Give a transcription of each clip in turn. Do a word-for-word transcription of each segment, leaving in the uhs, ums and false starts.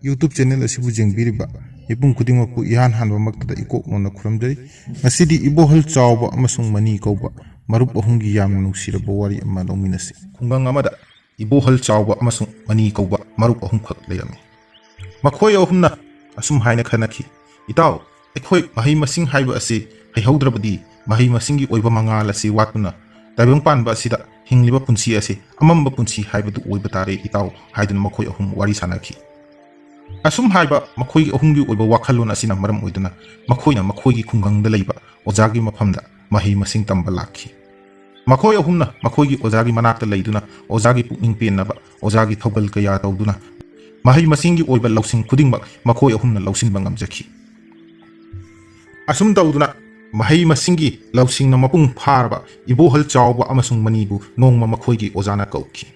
YouTube channel ꯑꯁꯤꯕꯨ ꯌꯦꯡꯕꯤꯔꯤꯕ ꯃꯤꯄꯨꯝ ꯈꯨꯗꯤꯡꯃꯛꯄꯨ ꯏꯍꯥꯟ ꯍꯥꯟꯕꯃꯛꯇꯗ ꯏꯀꯣꯛ ꯅꯣꯟꯅ ꯈꯨꯔꯨꯝꯖꯔꯤ꯫ ꯉꯁꯤꯗꯤ ꯏꯕꯣꯍꯜ ꯆꯥꯎꯕ ꯑꯃꯁꯨꯡ ꯃꯅꯤ ꯀꯧꯕ ꯃꯔꯨꯞ ꯑꯍꯨꯝꯒꯤ ꯌꯥꯝꯅ ꯅꯨꯡꯁꯤꯔꯕ ꯋꯥꯔꯤ ꯑꯃ ꯂꯧꯃꯤꯟꯅꯁꯤ꯫ ꯈꯨꯡꯒꯪ ꯑꯃꯗ ꯏꯕꯣꯍꯜ ꯆꯥꯎꯕ ꯑꯃꯁꯨꯡ ꯃꯅꯤ ꯀꯧꯕ ꯃꯔꯨꯞ ꯑꯍꯨꯝꯈꯛ ꯂꯩꯔꯝꯃꯤ꯫ ꯃꯈꯣꯏ ꯑꯍꯨꯝꯅ ꯑꯁꯨꯝ ꯍꯥꯏꯅ ꯈꯟꯅꯈꯤ, "ꯏꯇꯥꯎ, ꯑꯩꯈꯣꯏ ꯃꯍꯩ ꯃꯁꯤꯡ ꯍꯥꯏꯕ ꯑꯁꯤ ꯍꯩꯍꯧꯗ꯭ꯔꯕꯗꯤ ꯃꯍꯩ ꯃꯁꯤꯡꯒꯤ ꯑꯣꯏꯕ ꯃꯉꯥꯜ ꯑꯁꯤ ꯋꯥꯠꯇꯨꯅ ꯇꯥꯏꯕꯪ ꯄꯥꯟꯕ ꯑꯁꯤꯗ ꯍꯤꯡꯂꯤꯕ ꯄꯨꯟꯁꯤ ꯑꯁꯤ ꯑꯃꯝꯕ ꯄꯨꯟꯁꯤ ꯍꯥꯏꯕꯗꯨ ꯑꯣꯏꯕ ꯇꯥꯔꯦ, ꯏꯇꯥꯎ" ꯍꯥꯏꯗꯨꯅ ꯃꯈꯣꯏ ꯑꯍꯨꯝ ꯋꯥꯔꯤ ꯁꯥꯅꯈꯤ꯫ ꯑꯁꯨꯝ ꯍꯥꯏꯕ ꯃꯈꯣꯏ ꯑꯍꯨꯝꯒꯤ ꯑꯣꯏꯕ ꯋꯥꯈꯜꯂꯣꯟ ꯑꯁꯤꯅ ꯃꯔꯝ ꯑꯣꯏꯗꯨꯅ ꯃꯈꯣꯏꯅ ꯃꯈꯣꯏꯒꯤ ꯈꯨꯡꯒꯪꯗ ꯂꯩꯕ ꯑꯣꯖꯥꯒꯤ ꯃꯐꯝꯗ ꯃꯍꯩ ꯃꯁꯤꯡ ꯇꯝꯕ ꯂꯥꯛꯈꯤ꯫ ꯃꯈꯣꯏ ꯑꯍꯨꯝꯅ ꯃꯈꯣꯏꯒꯤ ꯑꯣꯖꯥꯒꯤ ꯃꯅꯥꯛꯇ ꯂꯩꯗꯨꯅ ꯑꯣꯖꯥꯒꯤ ꯄꯨꯛꯅꯤꯡ ꯄꯦꯟꯅꯕ, ꯑꯣꯖꯥꯒꯤ ꯊꯧꯒꯜ ꯀꯌꯥ ꯇꯧꯗꯨꯅ ꯃꯍꯩ ꯃꯁꯤꯡꯒꯤ ꯑꯣꯏꯕ ꯂꯧꯁꯤꯡ ꯈꯨꯗꯤꯡꯃꯛ ꯃꯈꯣꯏ ꯑꯍꯨꯝꯅ ꯂꯧꯁꯤꯟꯕ ꯉꯝꯖꯈꯤ꯫ ꯑꯁꯨꯝ ꯇꯧꯗꯨꯅ ꯃꯍꯩ ꯃꯁꯤꯡꯒꯤ ꯂꯧꯁꯤꯡꯅ ꯃꯄꯨꯡ ꯐꯥꯔꯕ ꯏꯕꯣꯍꯜ ꯆꯥꯎꯕ ꯑꯃꯁꯨꯡ ꯃꯅꯤꯕꯨ ꯅꯣꯡꯃ ꯃꯈꯣꯏꯒꯤ ꯑꯣꯖꯥꯅ ꯀꯧꯈꯤ꯫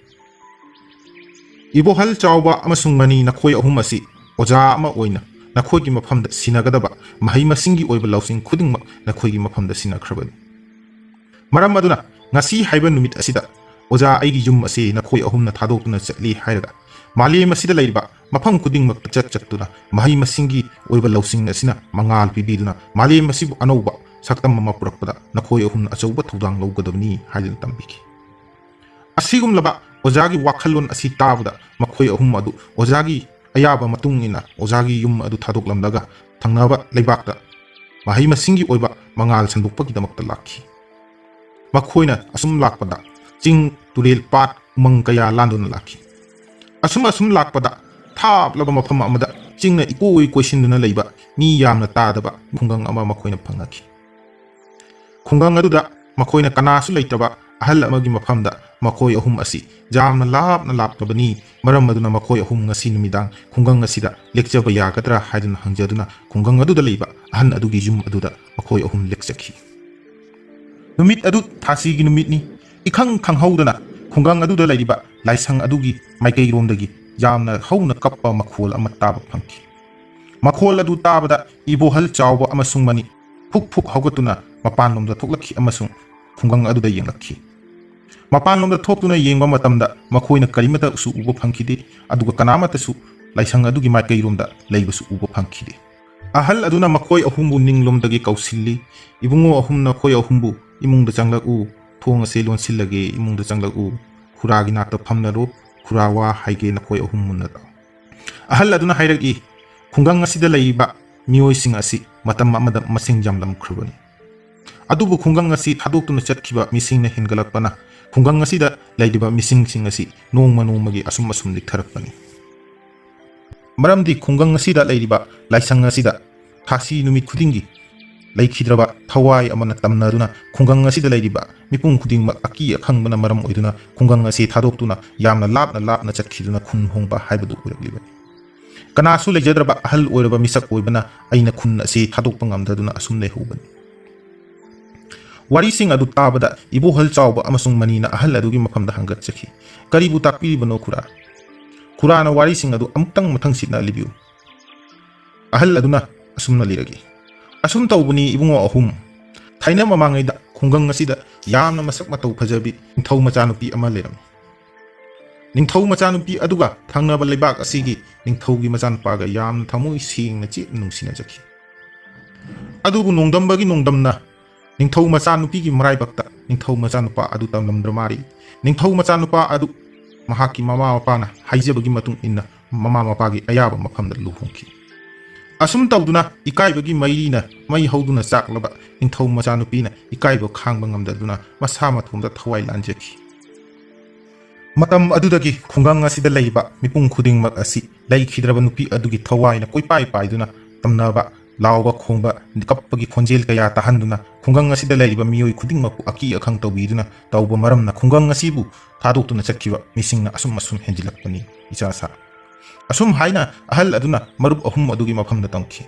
"ꯏꯕꯣꯍꯜ ꯆꯥꯎꯕ ꯑꯃꯁꯨꯡ ꯃꯅꯤ, ꯅꯈꯣꯏ ꯑꯍꯨꯝ ꯑꯁꯤ ꯑꯣꯖꯥ ꯑꯃ ꯑꯣꯏꯅ ꯅꯈꯣꯏꯒꯤ ꯃꯐꯝꯗ ꯁꯤꯟꯅꯒꯗꯕ ꯃꯍꯩ ꯃꯁꯤꯡꯒꯤ ꯑꯣꯏꯕ ꯂꯧꯁꯤꯡ ꯈꯨꯗꯤꯡꯃꯛ ꯅꯈꯣꯏꯒꯤ ꯃꯐꯝꯗ ꯁꯤꯟꯅꯈ꯭ꯔꯕꯅꯤ꯫ ꯃꯔꯝ ꯑꯗꯨꯅ ꯉꯁꯤ ꯍꯥꯏꯕ ꯅꯨꯃꯤꯠ ꯑꯁꯤꯗ ꯑꯣꯖꯥ, ꯑꯩꯒꯤ ꯌꯨꯝ ꯑꯁꯤ ꯅꯈꯣꯏ ꯑꯍꯨꯝꯅ ꯊꯥꯗꯣꯛꯇꯨꯅ ꯆꯠꯂꯤ ꯍꯥꯏꯔꯒ ꯃꯥꯂꯦꯝ ꯑꯁꯤꯗ ꯂꯩꯔꯤꯕ ꯃꯐꯝ ꯈꯨꯗꯤꯡꯃꯛꯇ ꯆꯠ ꯆꯠꯇꯨꯅ ꯃꯍꯩ ꯃꯁꯤꯡꯒꯤ ꯑꯣꯏꯕ ꯂꯧꯁꯤꯡ ꯑꯁꯤꯅ ꯃꯉꯥꯜ ꯄꯤꯕꯤꯗꯨꯅ ꯃꯥꯂꯦꯝ ꯑꯁꯤꯕꯨ ꯑꯅꯧꯕ ꯁꯛꯇꯝ ꯑꯃ ꯄꯨꯔꯛꯄꯗ ꯅꯈꯣꯏ ꯑꯍꯨꯝꯅ ꯑꯆꯧꯕ ꯊꯧꯗꯥꯡ ꯂꯧꯒꯗꯕꯅꯤ" ꯍꯥꯏꯗꯨꯅ ꯇꯝꯕꯤꯈꯤ꯫ ꯑꯁꯤꯒꯨꯝꯂꯕ ꯑꯣꯖꯥꯒꯤ ꯋꯥꯈꯜꯂꯣꯟ ꯑꯁꯤ ꯇꯥꯕꯗ ꯃꯈꯣꯏ ꯑꯍꯨꯝ ꯑꯗꯨ ꯑꯣꯖꯥꯒꯤ ꯑꯌꯥꯕ ꯃꯇꯨꯡ ꯏꯟꯅ ꯑꯣꯖꯥꯒꯤ ꯌꯨꯝ ꯑꯗꯨ ꯊꯥꯗꯣꯛꯂꯝꯂꯒ ꯊꯪꯅꯕ ꯂꯩꯕꯥꯛꯇ ꯃꯍꯩ ꯃꯁꯤꯡꯒꯤ ꯑꯣꯏꯕ ꯃꯉꯥꯜ ꯁꯟꯗꯣꯛꯄꯒꯤꯗꯃꯛꯇ ꯂꯥꯛꯈꯤ꯫ ꯃꯈꯣꯏꯅ ꯑꯁꯨꯝ ꯂꯥꯛꯄꯗ ꯆꯤꯡ, ꯇꯨꯔꯦꯜ, ꯄꯥꯠ, ꯎꯃꯪ ꯀꯌꯥ ꯂꯥꯟꯗꯨꯅ ꯂꯥꯛꯈꯤ꯫ ꯑꯁꯨꯝ ꯑꯁꯨꯝ ꯂꯥꯛꯄꯗ ꯊꯥꯞꯂꯕ ꯃꯐꯝ ꯑꯃꯗ ꯆꯤꯡꯅ ꯏꯀꯣꯏ ꯀꯣꯏꯁꯤꯟꯗꯨꯅ ꯂꯩꯕ ꯃꯤ ꯌꯥꯝꯅ ꯇꯥꯗꯕ ꯈꯨꯡꯒꯪ ꯑꯃ ꯃꯈꯣꯏꯅ ꯐꯪꯉꯛꯈꯤ꯫ ꯈꯨꯡꯒꯪ ꯑꯗꯨꯗ ꯃꯈꯣꯏꯅ ꯀꯅꯥꯁꯨ ꯂꯩꯇ꯭ꯔꯕ ꯑꯍꯜ ꯑꯃꯒꯤ ꯃꯐꯝꯗ ꯃꯈꯣꯏ ꯑꯍꯨꯝ ꯑꯁꯤ ꯌꯥꯝꯅ ꯂꯥꯞꯅ ꯂꯥꯞꯂꯕꯅꯤ꯫ ꯃꯔꯝ ꯑꯗꯨꯅ ꯃꯈꯣꯏ ꯑꯍꯨꯝ ꯉꯁꯤ ꯅꯨꯃꯤꯗꯥꯡ ꯈꯨꯡꯒꯪ ꯑꯁꯤꯗ ꯂꯦꯛꯆꯕ ꯌꯥꯒꯗ꯭ꯔꯥ ꯍꯥꯏꯗꯨꯅ ꯍꯪꯖꯗꯨꯅ ꯈꯨꯡꯒꯪ ꯑꯗꯨꯗ ꯂꯩꯕ ꯑꯍꯜ ꯑꯗꯨꯒꯤ ꯌꯨꯝ ꯑꯗꯨꯗ ꯃꯈꯣꯏ ꯑꯍꯨꯝ ꯂꯦꯛꯆꯈꯤ꯫ ꯅꯨꯃꯤꯠ ꯑꯗꯨ ꯊꯥꯁꯤꯒꯤ ꯅꯨꯃꯤꯠꯅꯤ꯫ ꯏꯈꯪ ꯈꯪꯍꯧꯗꯅ ꯈꯨꯡꯒꯪ ꯑꯗꯨꯗ ꯂꯩꯔꯤꯕ ꯂꯥꯏꯁꯪ ꯑꯗꯨꯒꯤ ꯃꯥꯏꯀꯩꯔꯣꯝꯗꯒꯤ ꯌꯥꯝꯅ ꯍꯧꯅ ꯀꯞꯄ ꯃꯈꯣꯜ ꯑꯃ ꯇꯥꯕ ꯐꯪꯈꯤ꯫ ꯃꯈꯣꯜ ꯑꯗꯨ ꯇꯥꯕꯗ ꯏꯕꯣꯍꯜ ꯆꯥꯎꯕ ꯑꯃꯁꯨꯡ ꯃꯅꯤ ꯐꯨꯛ ꯐꯨꯛ ꯍꯧꯒꯠꯇꯨꯅ ꯃꯄꯥꯟꯂꯣꯝꯗ ꯊꯣꯛꯂꯛꯈꯤ ꯑꯃꯁꯨꯡ ꯈꯨꯡꯒꯪ ꯑꯗꯨꯗ ꯌꯦꯡꯂꯛꯈꯤ꯫ ꯃꯄꯥꯟꯂꯣꯝꯗ ꯊꯣꯛꯇꯨꯅ ꯌꯦꯡꯕ ꯃꯇꯝꯗ ꯃꯈꯣꯏꯅ ꯀꯔꯤꯃꯠꯇꯁꯨ ꯎꯕ ꯐꯪꯈꯤꯗꯦ, ꯑꯗꯨꯒ ꯀꯅꯥꯃꯠꯇꯁꯨ ꯂꯥꯏꯁꯪ ꯑꯗꯨꯒꯤ ꯃꯥꯏꯀꯩꯔꯣꯝꯗ ꯂꯩꯕꯁꯨ ꯎꯕ ꯐꯪꯈꯤꯗꯦ꯫ ꯑꯍꯜ ꯑꯗꯨꯅ ꯃꯈꯣꯏ ꯑꯍꯨꯝꯕꯨ ꯅꯤꯡꯂꯣꯝꯗꯒꯤ ꯀꯧꯁꯤꯜꯂꯤ, "ꯏꯕꯨꯡꯉꯣ ꯑꯍꯨꯝ, ꯅꯈꯣꯏ ꯑꯍꯨꯝꯕꯨ ꯏꯃꯨꯡꯗ ꯆꯪꯂꯛꯎ, ꯊꯣꯡ ꯑꯁꯦ ꯂꯣꯟꯁꯤꯜꯂꯒꯦ, ꯏꯃꯨꯡꯗ ꯆꯪꯂꯛꯎ, ꯈꯨꯔꯥꯒꯤ ꯅꯥꯛꯇ ꯐꯝꯅꯔꯣ, ꯈꯨꯔꯥ ꯋꯥ ꯍꯥꯏꯒꯦ ꯅꯈꯣꯏ ꯑꯍꯨꯝ ꯃꯨꯟꯅ ꯇꯥꯎ꯫" ꯑꯍꯜ ꯑꯗꯨꯅ ꯍꯥꯏꯔꯛꯏ, "ꯈꯨꯡꯒꯪ ꯑꯁꯤꯗ ꯂꯩꯔꯤꯕ ꯃꯤꯑꯣꯏꯁꯤꯡ ꯑꯁꯤ ꯃꯇꯝ ꯑꯃꯗ ꯃꯁꯤꯡ ꯌꯥꯝꯂꯝꯈ꯭ꯔꯕꯅꯤ꯫ ꯑꯗꯨꯕꯨ ꯈꯨꯡꯒꯪ ꯑꯁꯤ ꯊꯥꯗꯣꯛꯇꯨꯅ ꯆꯠꯈꯤꯕ ꯃꯤꯁꯤꯡꯅ ꯍꯦꯟꯒꯠꯂꯛꯄꯅ ꯈꯨꯡꯒꯪ ꯑꯁꯤꯗ ꯂꯩꯔꯤꯕ ꯃꯤꯁꯤꯡꯁꯤꯡ ꯑꯁꯤ ꯅꯣꯡꯃ ꯅꯣꯡꯃꯒꯤ ꯑꯁꯨꯝ ꯑꯁꯨꯝ ꯂꯤꯛꯊꯔꯛꯄꯅꯤ꯫ ꯃꯔꯝꯗꯤ ꯈꯨꯡꯒꯪ ꯑꯁꯤꯗ ꯂꯩꯔꯤꯕ ꯂꯥꯏꯁꯪ ꯑꯁꯤꯗ ꯊꯥꯁꯤ ꯅꯨꯃꯤꯠ ꯈꯨꯗꯤꯡꯒꯤ ꯂꯩꯈꯤꯗ꯭ꯔꯕ ꯊꯋꯥꯏ ꯑꯃꯅ ꯇꯝꯅꯗꯨꯅ ꯈꯨꯡꯒꯪ ꯑꯁꯤꯗ ꯂꯩꯔꯤꯕ ꯃꯤꯄꯨꯝ ꯈꯨꯗꯤꯡꯃꯛ ꯑꯀꯤ ꯑꯈꯪꯕꯅ ꯃꯔꯝ ꯑꯣꯏꯗꯨꯅ ꯈꯨꯡꯒꯪ ꯑꯁꯤ ꯊꯥꯗꯣꯛꯇꯨꯅ ꯌꯥꯝꯅ ꯂꯥꯞꯅ ꯂꯥꯞꯅ ꯆꯠꯈꯤꯗꯨꯅ ꯈꯨꯟ ꯍꯣꯡꯕ ꯍꯥꯏꯕꯗꯨ ꯑꯣꯏꯔꯛꯂꯤꯕꯅꯤ꯫ ꯀꯅꯥꯁꯨ ꯂꯩꯖꯗ꯭ꯔꯕ ꯑꯍꯜ ꯑꯣꯏꯔꯕ ꯃꯤꯁꯛ ꯑꯣꯏꯕꯅ ꯑꯩꯅ ꯈꯨꯟ ꯑꯁꯤ ꯊꯥꯗꯣꯛꯄ ꯉꯝꯗꯗꯨꯅ ꯑꯁꯨꯝ ꯂꯩꯍꯧꯕꯅꯤ꯫" ꯋꯥꯔꯤꯁꯤꯡ ꯑꯗꯨ ꯇꯥꯕꯗ ꯏꯕꯣꯍꯜ ꯆꯥꯎꯕ ꯑꯃꯁꯨꯡ ꯃꯅꯤꯅ ꯑꯍꯜ ꯑꯗꯨꯒꯤ ꯃꯐꯝꯗ ꯍꯪꯒꯠꯆꯈꯤ, "ꯀꯔꯤꯕꯨ ꯇꯥꯛꯄꯤꯔꯤꯕꯅꯣ ꯈꯨꯔꯥ?" ꯈꯨꯔꯥꯅ ꯋꯥꯔꯤꯁꯤꯡ ꯑꯗꯨ ꯑꯃꯨꯛꯇꯪ ꯃꯊꯪꯁꯤꯠꯅ ꯂꯤꯕꯤꯌꯨ꯫ ꯑꯍꯜ ꯑꯗꯨꯅ ꯑꯁꯨꯝꯅ ꯂꯤꯔꯛꯏ, "ꯑꯁꯨꯝ ꯇꯧꯕꯅꯤ ꯏꯕꯨꯡꯉꯣ ꯑꯍꯨꯝ, ꯊꯥꯏꯅ ꯃꯃꯥꯡꯉꯩꯗ ꯈꯨꯡꯒꯪ ꯑꯁꯤꯗ ꯌꯥꯝꯅ ꯃꯁꯛ ꯃꯇꯧ ꯐꯖꯕꯤ ꯅꯤꯡꯊꯧ ꯃꯆꯥꯅꯨꯄꯤ ꯑꯃ ꯂꯩꯔꯝꯃꯤ꯫ ꯅꯤꯡꯊꯧ ꯃꯆꯥꯅꯨꯄꯤ ꯑꯗꯨꯒ ꯊꯪꯅꯕ ꯂꯩꯕꯥꯛ ꯑꯁꯤꯒꯤ ꯅꯤꯡꯊꯧꯒꯤ ꯃꯆꯥꯅꯨꯄꯥꯒ ꯌꯥꯝꯅ ꯊꯃꯣꯏ ꯁꯦꯡꯅ ꯆꯦꯠꯅ ꯅꯨꯡꯁꯤꯅꯖꯈꯤ꯫ ꯑꯗꯨꯕꯨ ꯅꯣꯡꯗꯝꯕꯒꯤ ꯅꯣꯡꯗꯝꯅ ꯅꯤꯡꯊꯧ ꯃꯆꯥꯅꯨꯄꯤꯒꯤ ꯃꯔꯥꯏꯕꯛꯇ ꯅꯤꯡꯊꯧ ꯃꯆꯥꯅꯨꯄꯥ ꯑꯗꯨ ꯇꯝꯂꯝꯗ꯭ꯔ ꯃꯥꯜꯂꯤ꯫ ꯅꯤꯡꯊꯧ ꯃꯆꯥꯅꯨꯄꯥ ꯑꯗꯨ ꯃꯍꯥꯛꯀꯤ ꯃꯃꯥ ꯃꯄꯥꯅ ꯍꯥꯏꯖꯕꯒꯤ ꯃꯇꯨꯡ ꯏꯟꯅ ꯃꯃꯥ ꯃꯄꯥꯒꯤ ꯑꯌꯥꯕ ꯃꯐꯝꯗ ꯂꯨꯍꯣꯡꯈꯤ꯫ ꯑꯁꯨꯝ ꯇꯧꯗꯨꯅ ꯏꯀꯥꯏꯕꯒꯤ ꯃꯩꯔꯤꯅ ꯃꯩ ꯍꯧꯗꯨꯅ ꯆꯥꯛꯂꯕ ꯅꯤꯡꯊꯧ ꯃꯆꯥꯅꯨꯄꯤꯅ ꯏꯀꯥꯏꯕ ꯈꯥꯡꯕ ꯉꯝꯗꯗꯨꯅ ꯃꯁꯥ ꯃꯊꯣꯝꯗ ꯊꯋꯥꯏ ꯂꯥꯟꯖꯈꯤ꯫ ꯃꯇꯝ ꯑꯗꯨꯗꯒꯤ ꯈꯨꯡꯒꯪ ꯑꯁꯤꯗ ꯂꯩꯕ ꯃꯤꯄꯨꯝ ꯈꯨꯗꯤꯡꯃꯛ ꯑꯁꯤ ꯂꯩꯈꯤꯗ꯭ꯔꯕ ꯅꯨꯄꯤ ꯑꯗꯨꯒꯤ ꯊꯋꯥꯏꯅ ꯀꯣꯏꯄꯥꯏ ꯄꯥꯏꯗꯨꯅ ꯇꯝꯅꯕ, ꯂꯥꯎꯕ ꯈꯣꯡꯕ, ꯀꯞꯄꯒꯤ ꯈꯣꯟꯖꯦꯜ ꯀꯌꯥ ꯇꯥꯍꯟꯗꯨꯅ ꯈꯨꯡꯒꯪ ꯑꯁꯤꯗ ꯂꯩꯔꯤꯕ ꯃꯤꯑꯣꯏ ꯈꯨꯗꯤꯡꯃꯛꯄꯨ ꯑꯀꯤ ꯑꯈꯪ ꯇꯧꯕꯤꯗꯨꯅ ꯇꯧꯕ ꯃꯔꯝꯅ ꯈꯨꯡꯒꯪ ꯑꯁꯤꯕꯨ ꯊꯥꯗꯣꯛꯇꯨꯅ ꯆꯠꯈꯤꯕ ꯃꯤꯁꯤꯡꯅ ꯑꯁꯨꯝ ꯑꯁꯨꯝ ꯍꯦꯟꯖꯤꯜꯂꯛꯄꯅꯤ ꯏꯆꯥꯁꯥ꯫ ꯑꯁꯨꯝ ꯍꯥꯏꯅ ꯑꯍꯜ ꯑꯗꯨꯅ ꯃꯔꯨꯞ ꯑꯍꯨꯝ ꯑꯗꯨꯒꯤ ꯃꯐꯝꯗ ꯇꯝꯈꯤ꯫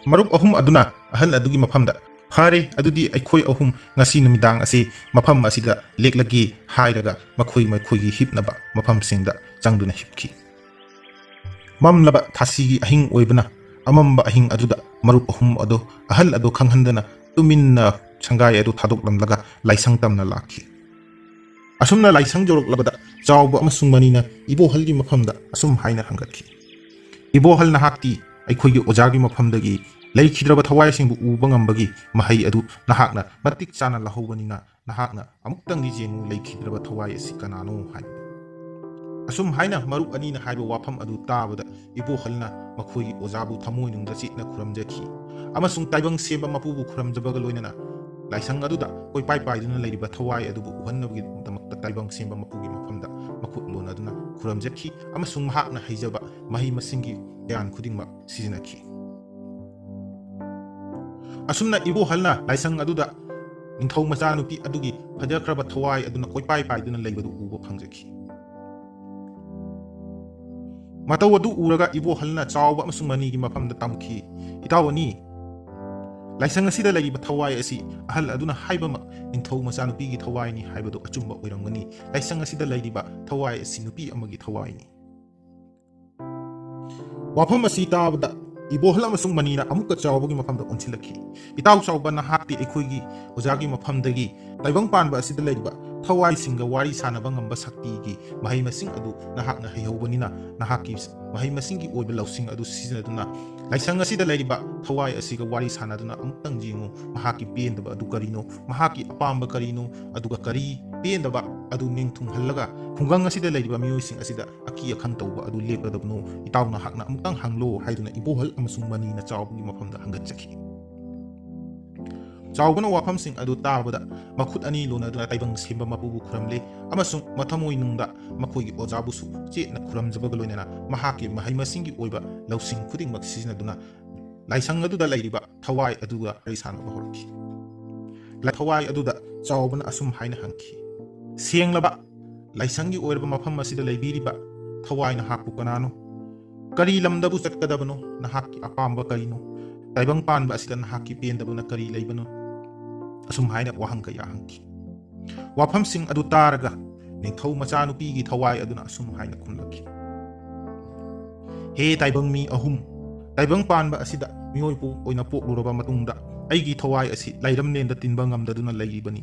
ꯃꯔꯨꯞ ꯑꯍꯨꯝ ꯑꯗꯨꯅ ꯑꯍꯜ ꯑꯗꯨꯒꯤ ꯃꯐꯝꯗ, "ꯐꯔꯦ, ꯑꯗꯨꯗꯤ ꯑꯩꯈꯣꯏ ꯑꯍꯨꯝ ꯉꯁꯤ ꯅꯨꯃꯤꯗꯥꯡ ꯑꯁꯤ ꯃꯐꯝ ꯑꯁꯤꯗ ꯂꯦꯛꯂꯒꯦ" ꯍꯥꯏꯔꯒ ꯃꯈꯣꯏ ꯃꯈꯣꯏꯒꯤ ꯍꯤꯞꯅꯕ ꯃꯐꯝꯁꯤꯡꯗ ꯆꯪꯗꯨꯅ ꯍꯤꯞꯈꯤ꯫ ꯃꯝꯂꯕ ꯊꯥꯁꯤꯒꯤ ꯑꯍꯤꯡ ꯑꯣꯏꯕꯅ ꯑꯃꯝꯕ ꯑꯍꯤꯡ ꯑꯗꯨꯗ ꯃꯔꯨꯞ ꯑꯍꯨꯝ ꯑꯗꯨ ꯑꯍꯜ ꯑꯗꯨ ꯈꯪꯍꯟꯗꯅ ꯇꯨꯃꯤꯟꯅ ꯁꯪꯒꯥꯏ ꯑꯗꯨ ꯊꯥꯗꯣꯛꯂꯝꯂꯒ ꯂꯥꯏꯁꯪ ꯇꯝꯅ ꯂꯥꯛꯈꯤ꯫ ꯑꯁꯨꯝꯅ ꯂꯥꯏꯁꯪ ꯌꯧꯔꯛꯂꯕꯗ ꯆꯥꯎꯕ ꯑꯃꯁꯨꯡ ꯃꯅꯤꯅ ꯏꯕꯣꯍꯜꯒꯤ ꯃꯐꯝꯗ ꯑꯁꯨꯝ ꯍꯥꯏꯅ ꯍꯪꯒꯠꯈꯤ, "ꯏꯕꯣꯍꯜ, ꯅꯍꯥꯛꯇꯤ ꯑꯩꯈꯣꯏꯒꯤ ꯑꯣꯖꯥꯒꯤ ꯃꯐꯝꯗꯒꯤ ꯂꯩꯈꯤꯗ꯭ꯔꯕ ꯊꯋꯥꯏꯁꯤꯡꯕꯨ ꯎꯕ ꯉꯝꯕꯒꯤ ꯃꯍꯩ ꯑꯗꯨ ꯅꯍꯥꯛꯅ ꯃꯇꯤꯛ ꯆꯥꯅ ꯂꯧꯍꯧꯕꯅꯤꯅ, ꯅꯍꯥꯛꯅ ꯑꯃꯨꯛꯇꯪꯗꯤ ꯌꯦꯡꯉꯨ, ꯂꯩꯈꯤꯗ꯭ꯔꯕ ꯊꯋꯥꯏ ꯑꯁꯤ ꯀꯅꯥꯅꯣ ꯍꯥꯏꯕꯗꯨ"꯫ ꯑꯁꯨꯝ ꯍꯥꯏꯅ ꯃꯔꯨꯞ ꯑꯅꯤꯅ ꯍꯥꯏꯕ ꯋꯥꯐꯝ ꯑꯗꯨ ꯇꯥꯕꯗ ꯏꯕꯣꯍꯜꯅ ꯃꯈꯣꯏꯒꯤ ꯑꯣꯖꯥꯕꯨ ꯊꯃꯣꯏꯅꯨꯡꯗ ꯆꯦꯠꯅ ꯈꯨꯔꯨꯝꯖꯈꯤ ꯑꯃꯁꯨꯡ ꯇꯥꯏꯕꯪ ꯁꯦꯝꯕ ꯃꯄꯨꯕꯨ ꯈꯨꯔꯨꯝꯖꯕꯒ ꯂꯣꯏꯅꯅ ꯂꯥꯏꯁꯪ ꯑꯗꯨꯗ ꯀꯣꯏꯄꯥꯏ ꯄꯥꯏꯗꯨꯅ ꯂꯩꯔꯤꯕ ꯊꯋꯥꯏ ꯑꯗꯨꯕꯨ ꯎꯍꯟꯅꯕꯒꯤꯗꯃꯛꯇ ꯇꯥꯏꯕꯪ ꯁꯦꯝꯕ ꯃꯄꯨꯒꯤ ꯃꯐꯝꯗ ꯃꯈꯨꯠ ꯂꯣꯟꯅꯗꯨꯅ ꯈꯨꯔꯨꯝꯖꯈꯤ ꯑꯃꯁꯨꯡ ꯃꯍꯥꯛꯅ ꯍꯩꯖꯕ ꯃꯍꯩ ꯃꯁꯤꯡꯒꯤ ꯒ꯭ꯌꯥꯟ ꯈꯨꯗꯤꯡꯃꯛ ꯁꯤꯖꯤꯟꯅꯈꯤ꯫ ꯑꯁꯨꯝꯅ ꯏꯕꯣꯍꯜꯅ ꯂꯥꯏꯁꯪ ꯑꯗꯨꯗ ꯅꯤꯡꯊꯧ ꯃꯆꯥꯅꯨꯄꯤ ꯑꯗꯨꯒꯤ ꯐꯖꯈ꯭ꯔꯕ ꯊꯋꯥꯏ ꯑꯗꯨꯅ ꯀꯣꯏꯄꯥꯏ ꯄꯥꯏꯗꯨꯅ ꯂꯩꯕꯗꯨ ꯎꯕ ꯐꯪꯖꯈꯤ꯫ ꯃꯇꯧ ꯑꯗꯨ ꯎꯔꯒ ꯏꯕꯣꯍꯜꯅ ꯆꯥꯎꯕ ꯑꯃꯁꯨꯡ ꯃꯅꯤꯒꯤ ꯃꯐꯝꯗ ꯇꯝꯈꯤ, "ꯏꯇꯥꯎ ꯑꯅꯤ, ꯂꯥꯏꯁꯪ ꯑꯁꯤꯗ ꯂꯩꯔꯤꯕ ꯊꯋꯥꯏ ꯑꯁꯤ ꯑꯍꯜ ꯑꯗꯨꯅ ꯍꯥꯏꯕꯃꯛ ꯅꯤꯡꯊꯧ ꯃꯆꯥꯅꯨꯄꯤꯒꯤ ꯊꯋꯥꯏꯅꯤ ꯍꯥꯏꯕꯗꯨ ꯑꯆꯨꯝꯕ ꯑꯣꯏꯔꯝꯒꯅꯤ꯫ ꯂꯥꯏꯁꯪ ꯑꯁꯤꯗ ꯂꯩꯔꯤꯕ ꯊꯋꯥꯏ ꯑꯁꯤ ꯅꯨꯄꯤ ꯑꯃꯒꯤ ꯊꯋꯥꯏꯅꯤ"꯫ ꯋꯥꯐꯝ ꯑꯁꯤ ꯇꯥꯕꯗ ꯏꯕꯣꯍꯜ ꯑꯃꯁꯨꯡ ꯃꯅꯤꯅ ꯑꯃꯨꯛꯀ ꯆꯥꯎꯕꯒꯤ ꯃꯐꯝꯗ ꯑꯣꯟꯁꯤꯜꯂꯛꯈꯤ꯫ "ꯏꯇꯥꯎ ꯆꯥꯎꯕ, ꯅꯍꯥꯛꯇꯤ ꯑꯩꯈꯣꯏꯒꯤ ꯑꯣꯖꯥꯒꯤ ꯃꯐꯝꯗꯒꯤ ꯇꯥꯏꯕꯪ ꯄꯥꯟꯕ ꯑꯁꯤꯗ ꯂꯩꯔꯤꯕ ꯊꯋꯥꯏꯁꯤꯡꯒ ꯋꯥꯔꯤ ꯁꯥꯟꯅꯕ ꯉꯝꯕ ꯁꯛꯇꯤꯒꯤ ꯃꯍꯩ ꯃꯁꯤꯡ ꯑꯗꯨ ꯅꯍꯥꯛꯅ ꯍꯩꯍꯧꯕꯅꯤꯅ, ꯅꯍꯥꯛꯀꯤ ꯃꯍꯩ ꯃꯁꯤꯡꯒꯤ ꯑꯣꯏꯕ ꯂꯧꯁꯤꯡ ꯑꯗꯨ ꯁꯤꯖꯤꯟꯅꯗꯨꯅ ꯂꯥꯏꯁꯪ ꯑꯁꯤꯗ ꯂꯩꯔꯤꯕ ꯊꯋꯥꯏ ꯑꯁꯤꯒ ꯋꯥꯔꯤ ꯁꯥꯟꯅꯗꯨꯅ ꯑꯃꯨꯛꯇꯪ ꯌꯦꯡꯉꯨ, ꯃꯍꯥꯛꯀꯤ ꯄꯦꯟꯗꯕ ꯑꯗꯨ ꯀꯔꯤꯅꯣ, ꯃꯍꯥꯛꯀꯤ ꯑꯄꯥꯝꯕ ꯀꯔꯤꯅꯣ, ꯑꯗꯨꯒ ꯀꯔꯤ ꯄꯦꯟꯗꯕ ꯑꯗꯨ ꯅꯤꯡꯊꯨꯡꯍꯜꯂꯒ ꯈꯨꯡꯒꯪ ꯑꯁꯤꯗ ꯂꯩꯔꯤꯕ ꯃꯤꯑꯣꯏꯁꯤꯡ ꯑꯁꯤꯗ ꯑꯀꯤ ꯑꯈꯪ ꯇꯧꯕ ꯑꯗꯨ ꯂꯦꯞꯂꯗꯕꯅꯣ, ꯏꯇꯥꯎ ꯅꯍꯥꯛꯅ ꯑꯃꯨꯛꯇꯪ ꯍꯪꯂꯣ" ꯍꯥꯏꯗꯨꯅ ꯏꯕꯣꯍꯜ ꯑꯃꯁꯨꯡ ꯃꯅꯤꯅ ꯆꯥꯎꯕꯒꯤ ꯃꯐꯝꯗ ꯍꯪꯒꯠꯆꯈꯤ꯫ ꯆꯥꯎꯕꯅ ꯋꯥꯐꯝꯁꯤꯡ ꯑꯗꯨ ꯇꯥꯕꯗ ꯃꯈꯨꯠ ꯑꯅꯤ ꯂꯣꯟꯅꯗꯨꯅ ꯇꯥꯏꯕꯪ ꯁꯦꯝꯕ ꯃꯄꯨꯕꯨ ꯈꯨꯔꯨꯝꯂꯦ ꯑꯃꯁꯨꯡ ꯃꯊꯃꯣꯏꯅꯨꯡꯗ ꯃꯈꯣꯏꯒꯤ ꯑꯣꯖꯥꯕꯨꯁꯨ ꯆꯦꯠꯅ ꯈꯨꯔꯨꯝꯖꯕꯒ ꯂꯣꯏꯅꯅ ꯃꯍꯥꯛꯀꯤ ꯃꯍꯩ ꯃꯁꯤꯡꯒꯤ ꯑꯣꯏꯕ ꯂꯧꯁꯤꯡ ꯈꯨꯗꯤꯡꯃꯛ ꯁꯤꯖꯤꯟꯅꯗꯨꯅ ꯂꯥꯏꯁꯪ ꯑꯗꯨꯗ ꯂꯩꯔꯤꯕ ꯊꯋꯥꯏ ꯑꯗꯨꯒ ꯋꯥꯔꯤ ꯁꯥꯟꯅꯕ ꯍꯧꯔꯛꯈꯤ꯫ ꯊꯋꯥꯏ ꯑꯗꯨꯗ ꯆꯥꯎꯕꯅ ꯑꯁꯨꯝ ꯍꯥꯏꯅ ꯍꯪꯈꯤ, "ꯁꯦꯡꯂꯕ ꯂꯥꯏꯁꯪꯒꯤ ꯑꯣꯏꯔꯕ ꯃꯐꯝ ꯑꯁꯤꯗ ꯂꯩꯕꯤꯔꯤꯕ ꯊꯋꯥꯏ ꯅꯍꯥꯛꯄꯨ ꯀꯅꯥꯅꯣ? ꯀꯔꯤ ꯂꯝꯗꯕꯨ ꯆꯠꯀꯗꯕꯅꯣ? ꯅꯍꯥꯛꯀꯤ ꯑꯄꯥꯝꯕ ꯀꯔꯤꯅꯣ? ꯇꯥꯏꯕꯪ ꯄꯥꯟꯕ ꯑꯁꯤꯗ ꯅꯍꯥꯛꯀꯤ ꯄꯦꯟꯗꯕꯅ ꯀꯔꯤ ꯂꯩꯕꯅꯣ?" ꯑꯁꯨꯝ ꯍꯥꯏꯅ ꯋꯥꯍꯪ ꯀꯌꯥ ꯍꯪꯈꯤ꯫ ꯋꯥꯐꯝꯁꯤꯡ ꯑꯗꯨ ꯇꯥꯔꯒ ꯅꯤꯡꯊꯧ ꯃꯆꯥꯅꯨꯄꯤꯒꯤ ꯊꯋꯥꯏ ꯑꯗꯨꯅ ꯑꯁꯨꯝ ꯍꯥꯏꯅ ꯈꯨꯝꯂꯛꯈꯤ, "ꯍꯦ ꯇꯥꯏꯕꯪ ꯃꯤ ꯑꯍꯨꯝ, ꯇꯥꯏꯕꯪ ꯄꯥꯟꯕ ꯑꯁꯤꯗ ꯃꯤꯑꯣꯏ ꯄꯣ-, ꯑꯣꯏꯅ ꯄꯣꯛꯂꯨꯔꯕ ꯃꯇꯨꯡꯗ ꯑꯩꯒꯤ ꯊꯋꯥꯏ ꯑꯁꯤ ꯂꯥꯏꯔꯝꯂꯦꯟꯗ ꯇꯤꯟꯕ ꯉꯝꯗꯗꯨꯅ ꯂꯩꯔꯤꯕꯅꯤ꯫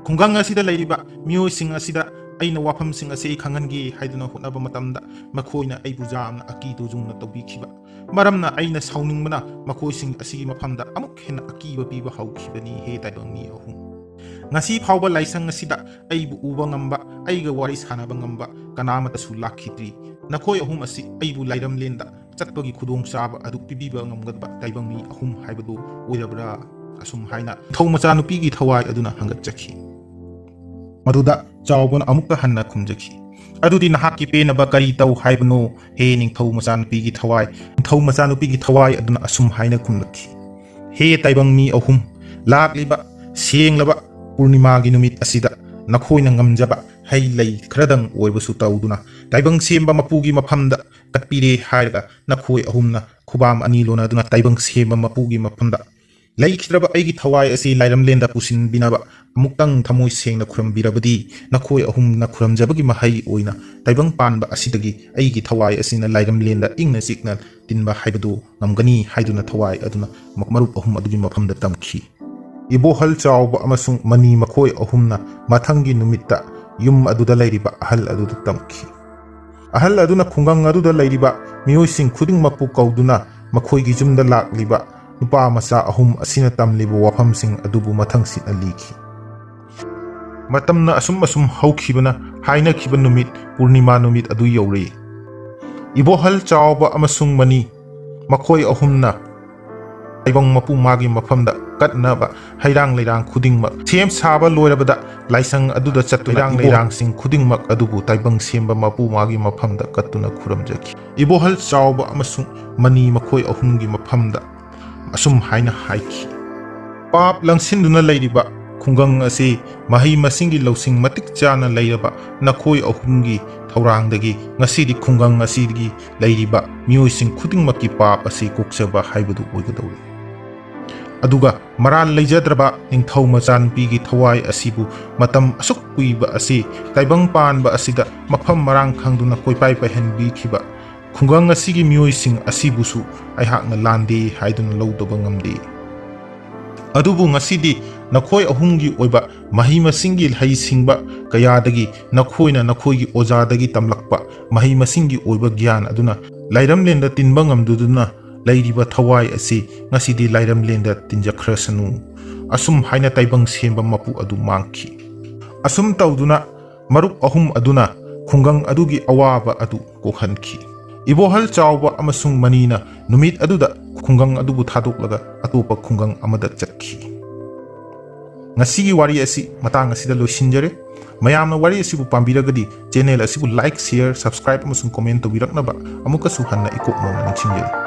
ꯈꯨꯡꯒꯪ ꯑꯁꯤꯗ ꯂꯩꯔꯤꯕ ꯃꯤꯑꯣꯏꯁꯤꯡ ꯑꯁꯤꯗ ꯑꯩꯅ ꯋꯥꯐꯝꯁꯤꯡ ꯑꯁꯤ ꯑꯩ ꯈꯪꯍꯟꯒꯦ ꯍꯥꯏꯗꯨꯅ ꯍꯣꯠꯅꯕ ꯃꯇꯝꯗ, ꯃꯈꯣꯏꯅ ꯑꯩꯕꯨ ꯌꯥꯝꯅ ꯑꯀꯤ ꯇꯨꯖꯨꯡꯅ ꯇꯧꯕꯤꯈꯤꯕ ꯃꯔꯝꯅ, ꯑꯩꯅ ꯁꯥꯎꯅꯤꯡꯕꯅ ꯃꯈꯣꯏꯁꯤꯡ ꯑꯁꯤꯒꯤ ꯃꯐꯝꯗ ꯑꯃꯨꯛ ꯍꯦꯟꯅ ꯑꯀꯤꯕ ꯄꯤꯕ ꯍꯧꯈꯤꯕꯅꯤ꯫ ꯍꯦ ꯇꯥꯏꯕꯪ ꯃꯤ ꯑꯍꯨꯝ, ꯉꯁꯤ ꯐꯥꯎꯕ ꯂꯥꯏꯁꯪ ꯑꯁꯤꯗ ꯑꯩꯕꯨ ꯎꯕ ꯉꯝꯕ, ꯑꯩꯒ ꯋꯥꯔꯤ ꯁꯥꯟꯅꯕ ꯉꯝꯕ ꯀꯅꯥꯃꯠꯇꯁꯨ ꯂꯥꯛꯈꯤꯗ꯭ꯔꯤ꯫ ꯅꯈꯣꯏ ꯑꯍꯨꯝ ꯑꯁꯤ ꯑꯩꯕꯨ ꯂꯥꯏꯔꯝꯂꯦꯟꯗ ꯆꯠꯄꯒꯤ ꯈꯨꯗꯣꯡꯆꯥꯕ ꯑꯗꯨ ꯄꯤꯕꯤꯕ ꯉꯝꯒꯗꯕ ꯇꯥꯏꯕꯪ ꯃꯤ ꯑꯍꯨꯝ ꯍꯥꯏꯕꯗꯨ ꯑꯣꯏꯔꯕ꯭ꯔꯥ? ꯑꯁꯨꯝ ꯍꯥꯏꯅ ꯅꯤꯡꯊꯧ ꯃꯆꯥꯅꯨꯄꯤꯒꯤ ꯊꯋꯥꯏ ꯑꯗꯨꯅ ꯍꯪꯒꯠꯆꯈꯤ꯫ ꯃꯗꯨꯗ ꯆꯥꯎꯕꯅ ꯑꯃꯨꯛꯀ ꯍꯟꯅ ꯈꯨꯝꯖꯈꯤ, "ꯑꯗꯨꯗꯤ ꯅꯍꯥꯛꯀꯤ ꯄꯦꯟꯅꯕ ꯀꯔꯤ ꯇꯧ ꯍꯥꯏꯕꯅꯣ, ꯍꯦ ꯅꯤꯡꯊꯧ ꯃꯆꯥꯅꯨꯄꯤꯒꯤ ꯊꯋꯥꯏ?" ꯅꯤꯡꯊꯧ ꯃꯆꯥꯅꯨꯄꯤꯒꯤ ꯊꯋꯥꯏ ꯑꯗꯨꯅ ꯑꯁꯨꯝ ꯍꯥꯏꯅ ꯈꯨꯝꯂꯛꯈꯤ, "ꯍꯦ ꯇꯥꯏꯕꯪ ꯃꯤ ꯑꯍꯨꯝ, ꯂꯥꯛꯂꯤꯕ ꯁꯦꯡꯂꯕ ꯄꯨꯔꯅꯤꯃꯥꯒꯤ ꯅꯨꯃꯤꯠ ꯑꯁꯤꯗ ꯅꯈꯣꯏꯅ ꯉꯝꯖꯕ ꯍꯩ ꯂꯩ ꯈꯔꯗꯪ ꯑꯣꯏꯕꯁꯨ ꯇꯧꯗꯨꯅ, ꯇꯥꯏꯕꯪ ꯁꯦꯝꯕ ꯃꯄꯨꯒꯤ ꯃꯐꯝꯗ ꯀꯠꯄꯤꯔꯦ ꯍꯥꯏꯔꯒ, ꯅꯈꯣꯏ ꯑꯍꯨꯝꯅ ꯈꯨꯕꯥꯝ ꯑꯅꯤ ꯂꯣꯟꯅꯗꯨꯅ ꯇꯥꯏꯕꯪ ꯁꯦꯝꯕ ꯃꯄꯨꯒꯤ ꯃꯐꯝꯗ ꯂꯩꯈꯤꯗ꯭ꯔꯕ ꯑꯩꯒꯤ ꯊꯋꯥꯏ ꯑꯁꯤ ꯂꯥꯏꯔꯝꯂꯦꯟꯗ ꯄꯨꯁꯤꯟꯕꯤꯅꯕ ꯑꯃꯨꯛꯇꯪ ꯊꯃꯣꯏ ꯁꯦꯡꯅ ꯈꯨꯔꯝꯕꯤꯔꯕꯗꯤ, ꯅꯈꯣꯏ ꯑꯍꯨꯝꯅ ꯈꯨꯔꯝꯖꯕꯒꯤ ꯃꯍꯩ ꯑꯣꯏꯅ ꯇꯥꯏꯕꯪ ꯄꯥꯟꯕ ꯑꯁꯤꯗꯒꯤ ꯑꯩꯒꯤ ꯊꯋꯥꯏ ꯑꯁꯤꯅ ꯂꯥꯏꯔꯝꯂꯦꯟꯗ ꯏꯪꯅ ꯆꯤꯛꯅ ꯇꯤꯟꯕ ꯍꯥꯏꯕꯗꯨ ꯉꯝꯒꯅꯤ" ꯍꯥꯏꯗꯨꯅ ꯊꯋꯥꯏ ꯑꯗꯨꯅ ꯃ-, ꯃꯔꯨꯞ ꯑꯍꯨꯝ ꯑꯗꯨꯒꯤ ꯃꯐꯝꯗ ꯇꯝꯈꯤ꯫ ꯏꯕꯣꯍꯜ ꯆꯥꯎꯕ ꯑꯃꯁꯨꯡ ꯃꯅꯤ ꯃꯈꯣꯏ ꯑꯍꯨꯝꯅ ꯃꯊꯪꯒꯤ ꯅꯨꯃꯤꯠꯇ ꯌꯨꯝ ꯑꯗꯨꯗ ꯂꯩꯔꯤꯕ ꯑꯍꯜ ꯑꯗꯨꯗ ꯇꯝꯈꯤ꯫ ꯑꯍꯜ ꯑꯗꯨꯅ ꯈꯨꯡꯒꯪ ꯑꯗꯨꯗ ꯂꯩꯔꯤꯕ ꯃꯤꯑꯣꯏꯁꯤꯡ ꯈꯨꯗꯤꯡꯃꯛꯄꯨ ꯀꯧꯗꯨꯅ ꯃꯈꯣꯏꯒꯤ ꯌꯨꯝꯗ ꯂꯥꯛꯂꯤꯕ ꯅꯨꯄꯥ ꯃꯆꯥ ꯑꯍꯨꯝ ꯑꯁꯤꯅ ꯇꯝꯂꯤꯕ ꯋꯥꯐꯝꯁꯤꯡ ꯑꯗꯨꯕꯨ ꯃꯊꯪꯁꯤꯠꯅ ꯂꯤꯈꯤ꯫ ꯃꯇꯝꯅ ꯑꯁꯨꯝ ꯑꯁꯨꯝ ꯍꯧꯈꯤꯕꯅ, ꯍꯥꯏꯅꯈꯤꯕ ꯅꯨꯃꯤꯠ, ꯄꯨꯔꯅꯤꯃꯥ ꯅꯨꯃꯤꯠ ꯑꯗꯨ ꯌꯧꯔꯛꯏ꯫ ꯏꯕꯣꯍꯜ ꯆꯥꯎꯕ ꯑꯃꯁꯨꯡ ꯃꯅꯤ ꯃꯈꯣꯏ ꯑꯍꯨꯝꯅ ꯇꯥꯏꯕꯪ ꯃꯄꯨ ꯃꯥꯒꯤ ꯃꯐꯝꯗ ꯀꯠꯅꯕ ꯍꯩꯔꯥꯡ ꯂꯩꯔꯥꯡ ꯈꯨꯗꯤꯡꯃꯛ ꯁꯦꯝ ꯁꯥꯕ ꯂꯣꯏꯔꯕꯗ, ꯂꯥꯏꯁꯪ ꯑꯗꯨꯗ ꯆꯠꯇꯨꯅ ꯍꯩꯔꯥꯡ ꯂꯩꯔꯥꯡꯁꯤꯡ ꯈꯨꯗꯤꯡꯃꯛ ꯑꯗꯨꯕꯨ ꯇꯥꯏꯕꯪ ꯁꯦꯝꯕ ꯃꯄꯨ ꯃꯥꯒꯤ ꯃꯐꯝꯗ ꯀꯠꯇꯨꯅ ꯈꯨꯔꯨꯝꯖꯈꯤ꯫ ꯏꯕꯣꯍꯜ ꯆꯥꯎꯕ ꯑꯃꯁꯨꯡ ꯃꯅꯤ ꯃꯈꯣꯏ ꯑꯍꯨꯝꯒꯤ ꯃꯐꯝꯗ ꯑꯁꯨꯝ ꯍꯥꯏꯅ ꯍꯥꯏꯈꯤ, "ꯄꯥꯞ ꯂꯪꯁꯤꯟꯗꯨꯅ ꯂꯩꯔꯤꯕ ꯈꯨꯡꯒꯪ ꯑꯁꯤ ꯃꯍꯩ ꯃꯁꯤꯡꯒꯤ ꯂꯧꯁꯤꯡ ꯃꯇꯤꯛ ꯆꯥꯅ ꯂꯩꯔꯕ ꯅꯈꯣꯏ ꯑꯍꯨꯝꯒꯤ ꯊꯧꯔꯥꯡꯗꯒꯤ ꯉꯁꯤꯗꯤ ꯈꯨꯡꯒꯪ ꯑꯁꯤꯒꯤ ꯂꯩꯔꯤꯕ ꯃꯤꯑꯣꯏꯁꯤꯡ ꯈꯨꯗꯤꯡꯃꯛꯀꯤ ꯄꯥꯞ ꯑꯁꯤ ꯀꯣꯛꯆꯕ ꯍꯥꯏꯕꯗꯨ ꯑꯣꯏꯒꯗꯧꯔꯤ꯫ ꯑꯗꯨꯒ ꯃꯔꯥꯜ ꯂꯩꯖꯗ꯭ꯔꯕ ꯅꯤꯡꯊꯧ ꯃꯆꯥꯅꯨꯄꯤꯒꯤ ꯊꯋꯥꯏ ꯑꯁꯤꯕꯨ ꯃꯇꯝ ꯑꯁꯨꯛ ꯀꯨꯏꯕ ꯑꯁꯤ ꯇꯥꯏꯕꯪ ꯄꯥꯟꯕ ꯑꯁꯤꯗ ꯃꯐꯝ ꯃꯔꯥꯡ ꯈꯪꯗꯨꯅ ꯀꯣꯏꯄꯥꯏ ꯄꯥꯏꯍꯟꯕꯤꯈꯤꯕ ꯈꯨꯡꯒꯪ ꯑꯁꯤꯒꯤ ꯃꯤꯑꯣꯏꯁꯤꯡ ꯑꯁꯤꯕꯨꯁꯨ ꯑꯩꯍꯥꯛꯅ ꯂꯥꯟꯗꯦ ꯍꯥꯏꯗꯨꯅ ꯂꯧꯗꯕ ꯉꯝꯗꯦ꯫ ꯑꯗꯨꯕꯨ ꯉꯁꯤꯗꯤ ꯅꯈꯣꯏ ꯑꯍꯨꯝꯒꯤ ꯑꯣꯏꯕ ꯃꯍꯩ ꯃꯁꯤꯡꯒꯤ ꯍꯩꯁꯤꯡꯕ ꯀꯌꯥꯗꯒꯤ ꯅꯈꯣꯏꯅ ꯅꯈꯣꯏꯒꯤ ꯑꯣꯖꯥꯗꯒꯤ ꯇꯝꯂꯛꯄ ꯃꯍꯩ ꯃꯁꯤꯡꯒꯤ ꯑꯣꯏꯕ ꯒ꯭ꯌꯥꯟ ꯑꯗꯨꯅ ꯂꯥꯏꯔꯝꯂꯦꯟꯗ ꯇꯤꯟꯕ ꯉꯝꯗꯨꯗꯨꯅ ꯂꯩꯔꯤꯕ ꯊꯋꯥꯏ ꯑꯁꯤ ꯉꯁꯤꯗꯤ ꯂꯥꯏꯔꯝꯂꯦꯟꯗ ꯇꯤꯟꯖꯈ꯭ꯔꯁꯅꯨ꯫ ꯑꯁꯨꯝ ꯍꯥꯏꯅ ꯇꯥꯏꯕꯪ ꯁꯦꯝꯕ ꯃꯄꯨ ꯑꯗꯨ ꯃꯥꯡꯈꯤ꯫ ꯑꯁꯨꯝ ꯇꯧꯗꯨꯅ ꯃꯔꯨꯞ ꯑꯍꯨꯝ ꯑꯗꯨꯅ ꯈꯨꯡꯒꯪ ꯑꯗꯨꯒꯤ ꯑꯋꯥꯕ ꯑꯗꯨ ꯀꯣꯛꯍꯟꯈꯤ꯫ ꯏꯕꯣꯍꯜ ꯆꯥꯎꯕ ꯑꯃꯁꯨꯡ ꯃꯅꯤꯅ ꯅꯨꯃꯤꯠ ꯑꯗꯨꯗ ꯈꯨꯡꯒꯪ ꯑꯗꯨꯕꯨ ꯊꯥꯗꯣꯛꯂꯒ ꯑꯇꯣꯞꯄ ꯈꯨꯡꯒꯪ ꯑꯃꯗ ꯆꯠꯈꯤ꯫ ꯉꯁꯤꯒꯤ ꯋꯥꯔꯤ ꯑꯁꯤ ꯃꯇꯥꯡ ꯑꯁꯤꯗ ꯂꯣꯏꯁꯤꯟꯖꯔꯦ꯫ ꯃꯌꯥꯝꯅ ꯋꯥꯔꯤ ꯑꯁꯤꯕꯨ ꯄꯥꯝꯕꯤꯔꯒꯗꯤ channel ꯑꯁꯤꯕꯨ like, share, subscribe ꯑꯃꯁꯨꯡ comment ꯇꯧꯕꯤꯔꯛꯅꯕ ꯑꯃꯨꯛꯀꯁꯨ ꯍꯟꯅ ꯏꯀꯣꯛ ꯅꯧꯅ ꯅꯤꯡꯁꯤꯡꯖꯔꯤ꯫